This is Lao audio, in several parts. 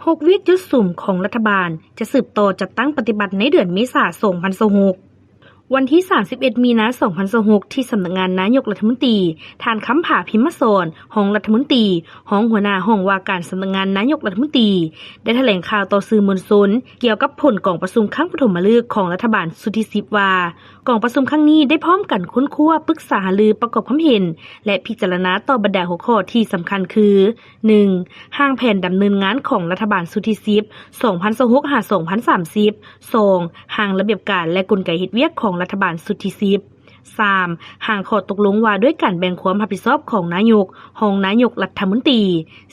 ຫົກ ວຽກຈຸດສຸມຂອງລັດຖະບານ ຈະສືບຕໍ່ຈັດຕັ້ງປະຕິບັດໃນເດືອນເມສາ ສອງພັນຊາວຫົກ. ວັນທີ ສາມສິບເອັດ ມີນາ ສອງພັນຊາວຫົກ ທີ່ສຳນັກງານນາຍົກລັດຖະມົນຕີ, ທ່ານ ຄຳຜາ ພິມມະສອນ ຮອງລັດຖະມົນຕີ, ຮອງຫົວໜ້າຫ້ອງວ່າການສຳນັກງານນາຍົກລັດຖະມົນຕີ ໄດ້ຖະແຫຼງຂ່າວຕໍ່ສື່ມວນຊົນ ກ່ຽວກັບຜົນກອງປະຊຸມຄັ້ງປະຖົມມະລຶກຂອງລັດຖະບານຊຸດທີ ສິບ ວ່າ ກອງປະຊຸມຄັ້ງນີ້ໄດ້ພ້ອມກັນຄົ້ນຄວ້າ, ປຶກສາຫາລື, ປະກອບຄວາມເຫັນ ແລະ ພິຈາລະນາຕໍ່ບັນດາຫົວຂໍ້ທີ່ສຳຄັນຄື ໜຶ່ງ ຮ່າງແຜນດຳເນີນງານຂອງລັດຖະບານຊຸດທີ ສິບ ສອງພັນຊາວຫົກ ຫາ ສອງພັນສາມສິບ, ສອງ ຮ່າງລະບຽບການ ແລະ ກົນໄກເຮັດວຽກຂອງລັດຖະບານຊຸດທີ ສິບ, ສາມ ຮ່າງຂໍ້ຕົກລົງວ່າດ້ວຍການແບ່ງຄວາມຮັບຜິດຊອບຂອງນາຍົກ, ຮອງນາຍົກລັດຖະມົນຕີ,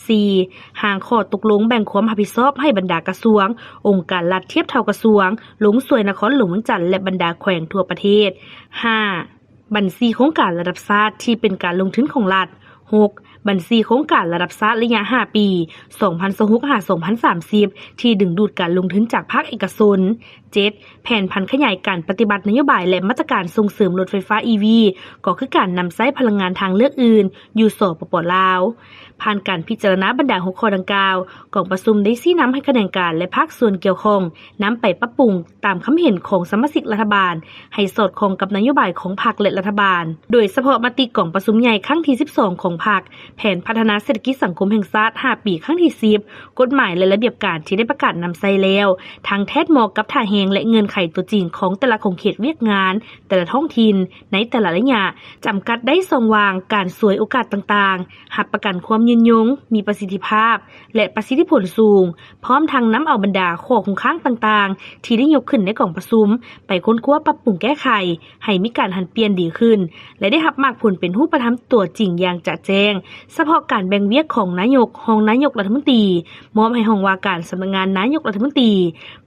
ສີ່ ຮ່າງຂໍ້ຕົກລົງແບ່ງຄວາມຮັບຜິດຊອບໃຫ້ບັນດາກະຊວງ, ອົງການລັດທຽບເທົ່າກະຊວງ, ລົງຊ່ວຍນະຄອນຫຼວງວຽງຈັນ ແລະ ບັນດາແຂວງທົ່ວປະເທດ, ຫ້າ ບັນຊີໂຄງການລະດັບຊາດທີ່ເປັນການລົງທຶນຂອງລັດ, ຫົກ ບັນຊີໂຄງການລະດັບຊາດໄລຍະຫ້າປີ ສອງພັນຊາວຫົກ ຫາ ສອງພັນສາມສິບ ທີ່ດຶງດູດການລົງທຶນຈາກພາກເອກະຊົນ, ເຈັດ ແຜນຜັນຂະຫຍາຍການປະຕິບັດນະໂຍບາຍ ແລະ ມາດຕະການສົ່ງເສີມລົດໄຟຟ້າ ອີ ວີ ກໍຄືການນຳໃຊ້ພະລັງງານທາງເລືອກອື່ນຢູ່ ສປປ ລາວ. ຜ່ານການພິຈາລະນາບັນດາຫົວຂໍ້ດັ່ງກ່າວ, ກອງປະຊຸມໄດ້ຊີ້ນຳໃຫ້ຂະແໜງການ ແລະ ພາກສ່ວນກ່ຽວຂ້ອງ ນຳໄປປັບປຸງຕາມຄຳເຫັນຂອງສະມາຊິກລັດຖະບານ ໃຫ້ສອດຄ່ອງກັບນະໂຍບາຍຂອງພັກ ແລະ ລັດຖະບານ, ໂດຍສະເພາະມະຕິກອງປະຊຸມໃຫຍ່ຄັ້ງທີ ສິບສອງ ຂອງພັກ, ແຜນພັດທະນາເສດຖະກິດສັງຄົມແຫ່ງຊາດ ຫ້າປີ ຄັ້ງທີ ສິບ, ກົດໝາຍ ແລະ ລະບຽບການທີ່ໄດ້ປະກາດນຳໃຊ້ແລ້ວ, ທັງແທດເໝາະກັບທ່າແຮງ ແລະ ເງື່ອນໄຂຕົວຈິງຂອງແຕ່ລະຂົງເຂດວຽກງານ, ແຕ່ລະທ້ອງຖິ່ນ, ໃນແຕ່ລະໄລຍະ, ຈຳກັດໄດ້ຊ່ອງວ່າງການສວຍໂອກາດຕ່າງໆ, ຮັບປະກັນຄວາມຍືນຍົງ, ມີປະສິດທິພາບ ແລະ ປະສິດທິຜົນສູງ, ພ້ອມທັງນຳເອົາບັນດາຂໍ້ຄົງຄ້າງຕ່າງໆ ທີ່ໄດ້ຍົກຂຶ້ນໃນກອງປະຊຸມ ໄປຄົ້ນຄວ້າປັບປຸງແກ້ໄຂ ໃຫ້ມີການຫັນປ່ຽນດີຂຶ້ນ ແລະ ໄດ້ຮັບໝາກຜົນເປັນຮູບປະທຳຕົວຈິງຢ່າງຈະແຈ້ງ. ສະເພາະການແບ່ງວຽກຂອງນາຍົກ, ຮອງນາຍົກລັດຖະມົນຕີ ມອບໃຫ້ຫ້ອງວ່າການສຳນັກງານນາຍົກລັດຖະມົນຕີ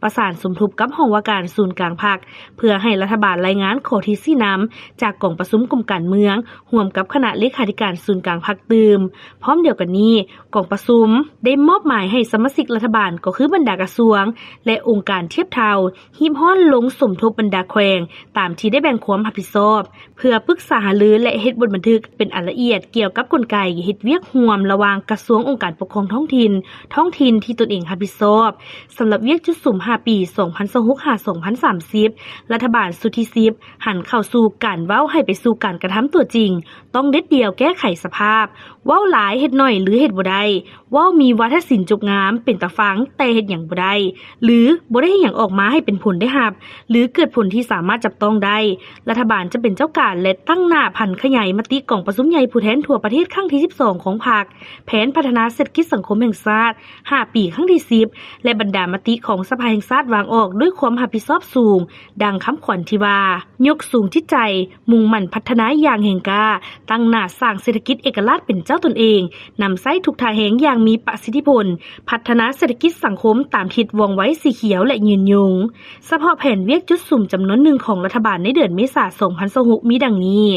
ປະສານສົມທົບກັບຫ້ອງວ່າການສູນກາງພັກ ເພື່ອໃຫ້ລັດຖະບານລາຍງານຂໍ້ທີ່ຊີ້ນຳຈາກກອງປະຊຸມກົມການເມືອງ ຮ່ວມກັບຄະນະເລຂາທິການສູນກາງພັກຕື່ມ. ພ້ອມດຽວກັນນີ້, ກອງປະຊຸມໄດ້ມອບໝາຍໃຫ້ສະມາຊິກລັດຖະບານ, ກໍຄືບັນດາກະຊວງ ແລະ ອົງການທຽບເທົ່າ, ຮີບຮ້ອນລົງສົມທົບບັນດາແຂວງ ຕາມທີ່ໄດ້ແບ່ງຄວາມຮັບຜິດຊອບ, ເພື່ອປຶກສາຫາລື ແລະ ເຮັດບົດບັນທຶກເປັນອັນລະອຽດກ່ຽວກັບກົນໄກເຮັດວຽກຮ່ວມລະຫວ່າງກະຊວງ, ອົງການປົກຄອງທ້ອງຖິ່ນ, ທ້ອງຖິ່ນທີ່ຕົນເອງຮັບຜິດຊອບ. ສຳລັບວຽກຈຸດສຸມຫ້າປີ ສອງພັນຊາວຫົກ ຫາ ສອງພັນສາມສິບ ລັດຖະບານຊຸດທີ ສິບ ຫັນເຂົ້າສູ່ການເວົ້າໃຫ້ໄປສູ່ການກະທຳຕົວຈິງ, ຕ້ອງເດັດດ່ຽວແກ້ໄຂສະພາບ, ເວົ້າຫຼາຍເຮັດໜ້ອຍ ຫຼື ເຮັດບໍ່ໄດ້, ເວົ້າມີວາທະສິນຈົບງາມເປັນຕາຟັງ ແຕ່ເຮັດຫຍັງບໍ່ໄດ້ ຫຼື ບໍ່ໄດ້ເຮັດຫຍັງອອກມາໃຫ້ເປັນຜົນໄດ້ຮັບ ຫຼື ເກີດຜົນທີ່ສາມາດຈັບຕ້ອງໄດ້. ລັດຖະບານຈະເປັນເຈົ້າການ ແລະ ຕັ້ງໜ້າຜັນຂະຫຍາຍມະຕິກອງປະຊຸມໃຫຍ່ຜູ້ແທນທົ່ວປະເທດຄັ້ງທີ ສິບສອງ ຂອງພັກ, ແຜນພັດທະນາເສດຖະກິດສັງຄົມແຫ່ງຊາດ ຫ້າປີ ຄັ້ງທີ ສິບ ແລະ ບັນດາມະຕິຂອງສະພາແຫ່ງຊາດວາງອອກດ້ວຍຄວາມຮັບຜິດຊອບສູງ, ດັ່ງຄຳຂວັນທີ່ວ່າ ຍົກສູງຈິດໃຈ, ມຸ່ງໝັ້ນພັດທະນາຢ່າງແຮງກ້າ, ຕັ້ງໜ້າສ້າງເສດຖະກິດເອກະລາດເປັນເຈົ້າຕົນເອງ, ນຳໃຊ້ທຸກທ່າແຮງຢ່າງມີປະສິດທິຜົນ, ພັດທະນາເສດຖະກິດສັງຄົມຕາມທິດວ່ອງໄວສີຂຽວ ແລະ ຍືນຍົງ. ສະເພາະແຜນວຽກຈຸດສຸມຈຳນວນໜຶ່ງຂອງລັດຖະບານໃນເດືອນເມສາ ສອງພັນຊາວຫົກ ມີດັ່ງນີ້,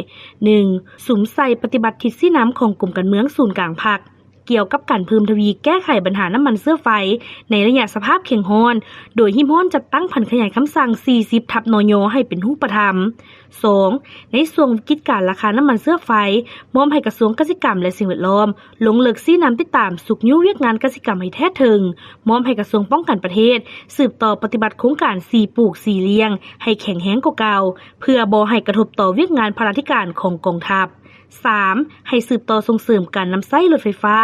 ໜຶ່ງ ສຸມໃສ່ປະຕິບັດທິດຊີ້ນຳຂອງກົມການເມືອງສູນກາງພັກ ກ່ຽວກັບການເພີ່ມທະວີແກ້ໄຂບັນຫານ້ຳມັນເຊື້ອໄຟໃນໄລຍະສະພາບແຂງຮ້ອນ, ໂດຍຮີບຮ້ອນຈັດຕັ້ງຜັນຂະຫຍາຍຄຳສັ່ງ ສີ່ສິບ ທັບ ນຍ ໃຫ້ເປັນຮູບປະທຳ. ສອງ ໃນຊ່ວງວິກິດການລາຄານ້ຳມັນເຊື້ອໄຟ, ມອບໃຫ້ກະຊວງກະສິກຳ ແລະ ສິ່ງແວດລ້ອມ ລົງເລິກຊີ້ນຳຕິດຕາມຊຸກຍູ້ວຽກງານກະສິກຳໃຫ້ແທດເຖິງ, ມອບໃຫ້ກະຊວງປ້ອງກັນປະເທດ ສືບຕໍ່ປະຕິບັດໂຄງການ ສີ່ປູກ ສີ່ລ້ຽງ ໃຫ້ແຂງແຮງກວ່າເກົ່າ, ເພື່ອບໍ່ໃຫ້ກະທົບຕໍ່ວຽກງານພາລາທິການຂອງກອງທັບ. ສາມ ໃຫ້ສືບຕໍ່ສົ່ງເສີມການນຳໃຊ້ລົດໄຟຟ້າ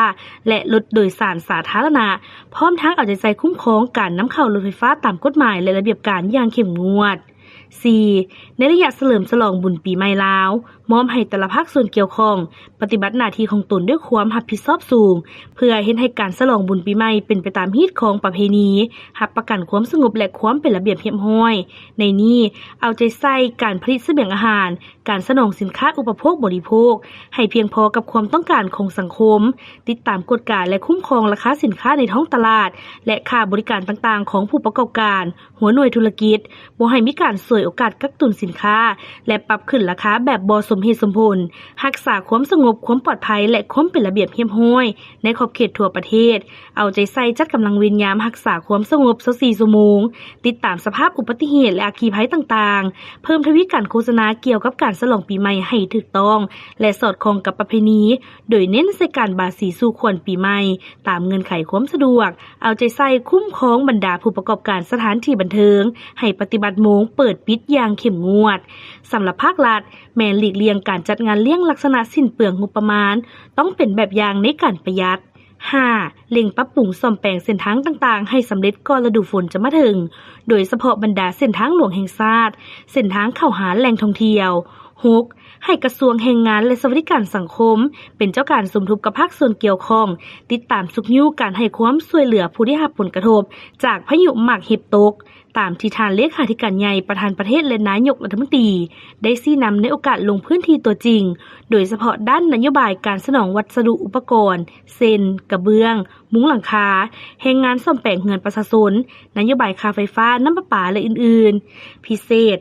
ແລະ ລົດໂດຍສານສາທາລະນະ, ພ້ອມທັງເອົາໃຈໃສ່ຄຸ້ມຄອງການນຳເຂົ້າລົດໄຟຟ້າຕາມກົດໝາຍ ແລະ ລະບຽບການຢ່າງເຂັ້ມງວດ. ສີ່ ໃນໄລຍະສະເຫຼີມສະຫຼອງບຸນປີໃໝ່ລາວ, ມອບໃຫ້ແຕ່ລະພາກສ່ວນກ່ຽວຂ້ອງ ປະຕິບັດໜ້າທີ່ຂອງຕົນດ້ວຍຄວາມຮັບຜິດຊອບສູງ, ເພື່ອເຮັດໃຫ້ການສະຫຼອງບຸນປີໃໝ່ເປັນໄປຕາມຮີດຄອງປະເພນີ, ຮັບປະກັນຄວາມສະຫງົບ ແລະ ຄວາມເປັນລະບຽບຮຽບຮ້ອຍ. ໃນນີ້, ເອົາໃຈໃສ່ການຜະລິດສະບຽງອາຫານ, ການສະໜອງສິນຄ້າອຸປະໂພກບໍລິໂພກ ໃຫ້ພຽງພໍກັບຄວາມຕ້ອງການຂອງສັງຄົມ, ຕິດຕາມກວດກາ ແລະ ຄຸ້ມຄອງລາຄາສິນຄ້າໃນທ້ອງຕະຫຼາດ ແລະ ຄ່າບໍລິການຕ່າງໆຂອງຜູ້ປະກອບການ, ຫົວໜ່ວຍທຸລະກິດ, ບໍ່ໃຫ້ມີການສວຍໂອກາດກັກຕຸນສິນຄ້າ ແລະ ປັບຂຶ້ນລາຄາແບບບໍ່ສົມ ສົມເຫດສົມຜົນ, ຮັກສາຄວາມສະຫງົບ, ຄວາມປອດໄພ ແລະ ຄວາມເປັນລະບຽບຮຽບຮ້ອຍ ໃນຂອບເຂດທົ່ວປະເທດ, ເອົາໃຈໃສ່ຈັດກຳລັງເວນຍາມຮັກສາຄວາມສະຫງົບ ຊາວສີ່ຊົ່ວໂມງ, ຕິດຕາມສະພາບອຸບັດຕິເຫດ ແລະ ອັກຄີໄພຕ່າງໆ, ເພີ່ມທະວີການໂຄສະນາກ່ຽວກັບການສະຫຼອງປີໃໝ່ໃຫ້ຖືກຕ້ອງ ແລະ ສອດຄ່ອງກັບປະເພນີ, ໂດຍເນັ້ນໃສ່ການບາສີສູ່ຂວັນປີໃໝ່ ຕາມເງື່ອນໄຂຄວາມສະດວກ, ເອົາໃຈໃສ່ຄຸ້ມຄອງບັນດາຜູ້ປະກອບການສະຖານທີ່ບັນເທີງ ໃຫ້ປະຕິບັດໂມງເປີດປິດຢ່າງເຂັ້ມງວດ. ສຳລັບພາກລັດ, ແມ່ນຫຼີກລ່ຽງການຈັດງານລ້ຽງລັກສະນະສິ້ນເປືອງງົບປະມານ, ຕ້ອງເປັນແບບຢ່າງໃນການປະຢັດ. ຫ້າ, ເລັ່ງປັບປຸງສ້ອມແປງເສັ້ນທາງຕ່າງໆໃຫ້ສຳເລັດກ່ອນລະດູຝົນຈະມາເຖິງ, ໂດຍສະເພາະບັນດາເສັ້ນທາງຫຼວງແຫ່ງຊາດ, ເສັ້ນທາງເຂົ້າຫາແຫຼ່ງທ່ອງທ່ຽວ. ຫົກ, ໃຫ້ກະຊວງແຮງງານ ແລະ ສະຫວັດດີການສັງຄົມ ເປັນເຈົ້າການສົມທົບກັບພາກສ່ວນກ່ຽວຂ້ອງ, ຕິດຕາມຊຸກຍູ້ການໃຫ້ຄວາມຊ່ວຍເຫຼືອຜູ້ໄດ້ຮັບຜົນກະທົບຈາກພາຍຸໝາກເຫັບຕົກ, ຕາມທີ່ທ່ານເລຂາທິການໃຫຍ່ ປະທານປະເທດ ແລະ ນາຍົກລັດຖະມົນຕີ ໄດ້ຊີ້ນຳໃນໂອກາດລົງພື້ນທີ່ຕົວຈິງ, ໂດຍສະເພາະດ້ານນະໂຍບາຍການສະໜອງວັດສະດຸອຸປະກອນ ເຊັ່ນ ກະເບື້ອງ, ມຸງຫຼັງຄາ, ແຮງງານສ້ອມແປງເຮືອນປະຊາຊົນ, ນະໂຍບາຍຄ່າໄຟຟ້າ, ນ້ຳປະປາ ແລະ ອື່ນໆ. ພິເສດ,